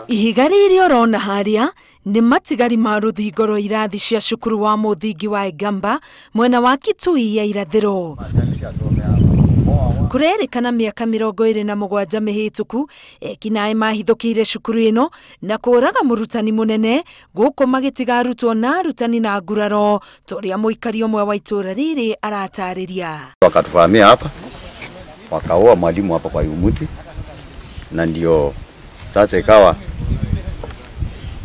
Ihiga rĩrĩ ũrona harĩa nĩ matigari ma rũthingo rwa irathi cia cukuru wa mũthingi wa Igamba mwena wa Kitui ya irathĩro. Kũrerĩkana mĩaka 27 mĩhĩtũku ekinaĩ mahithũkĩire cukuru ĩno na kũraga mũrutani mũnene gũkũ magĩtiga arutwo na arutani na nguraro ta ũrĩa mũikari ũmwe wa itũũra rĩrĩ aratarĩria. Wakatuvamia hapa wakaua mwalimu hapa kwa umuti, na ndio sasa ikawa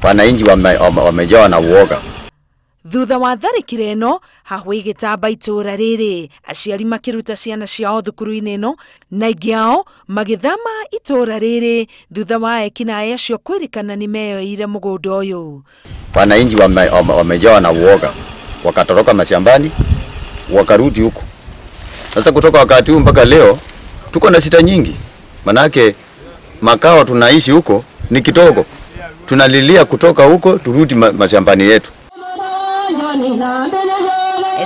wananchi wamejawa na uoga. Thutha wa tharĩkĩro ĩno hahũ ĩgĩtamba itũũra rĩrĩ, aciari makĩruta ciana ciao thukuru-inĩ ĩno na aingĩ ao magĩthama itũũra rĩrĩ thutha wa ekinaĩ acio kwĩrĩkana nĩ meyoeire mũgũnda ũyũ. Wananchi wamejawa na uoga, wakatoroka mashambani wakarudi huko. Sasa kutoka wakati huu mpaka leo tuko na sita nyingi, manake makao tunaishi huko ni kidogo. Tunalilia kutoka huko turudi mashambani yetu.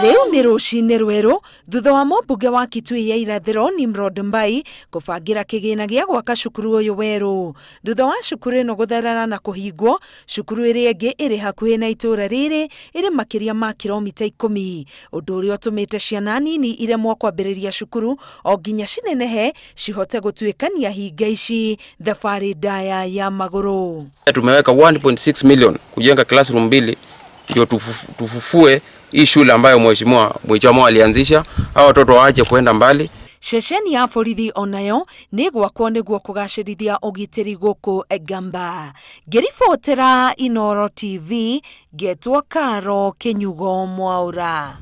Rĩu nĩ rũcinĩ rwerũ thutha wa mũmbunge wa Kitui ya irathĩro Nimrod Mbai kũbangĩra kĩgĩna gĩa gwaka cukuru ũyũ werũ. Thutha wa cukuru ĩno gũtherera na kũhingwo, cukuru ĩrĩa ĩngĩ ĩrĩ hakuhĩ na itũũra rĩrĩ ĩrĩ makĩria ma kilomita 10, ũndũ ũrĩa ũtũmĩte ciana nini iremwo kwambĩrĩria cukuru o nginya cinenehe cihote gũtuĩkania hinga ici thabarĩ ndaya ya magũrũ. Tumeweka 1.6 million kujenga classroom mbili ndio tufufue hii shule ambayo mheshimiwa Mwichamo alianzisha, hao watoto waache kwenda mbali. Ceceni ya borithi onayo nĩ gwakwo nĩguo kũgacĩrithia ũgitĩri gũkũ Gamba. Ngĩribotera Inooro TV, ngetwo Karo Kĩnyugo Mwaũra.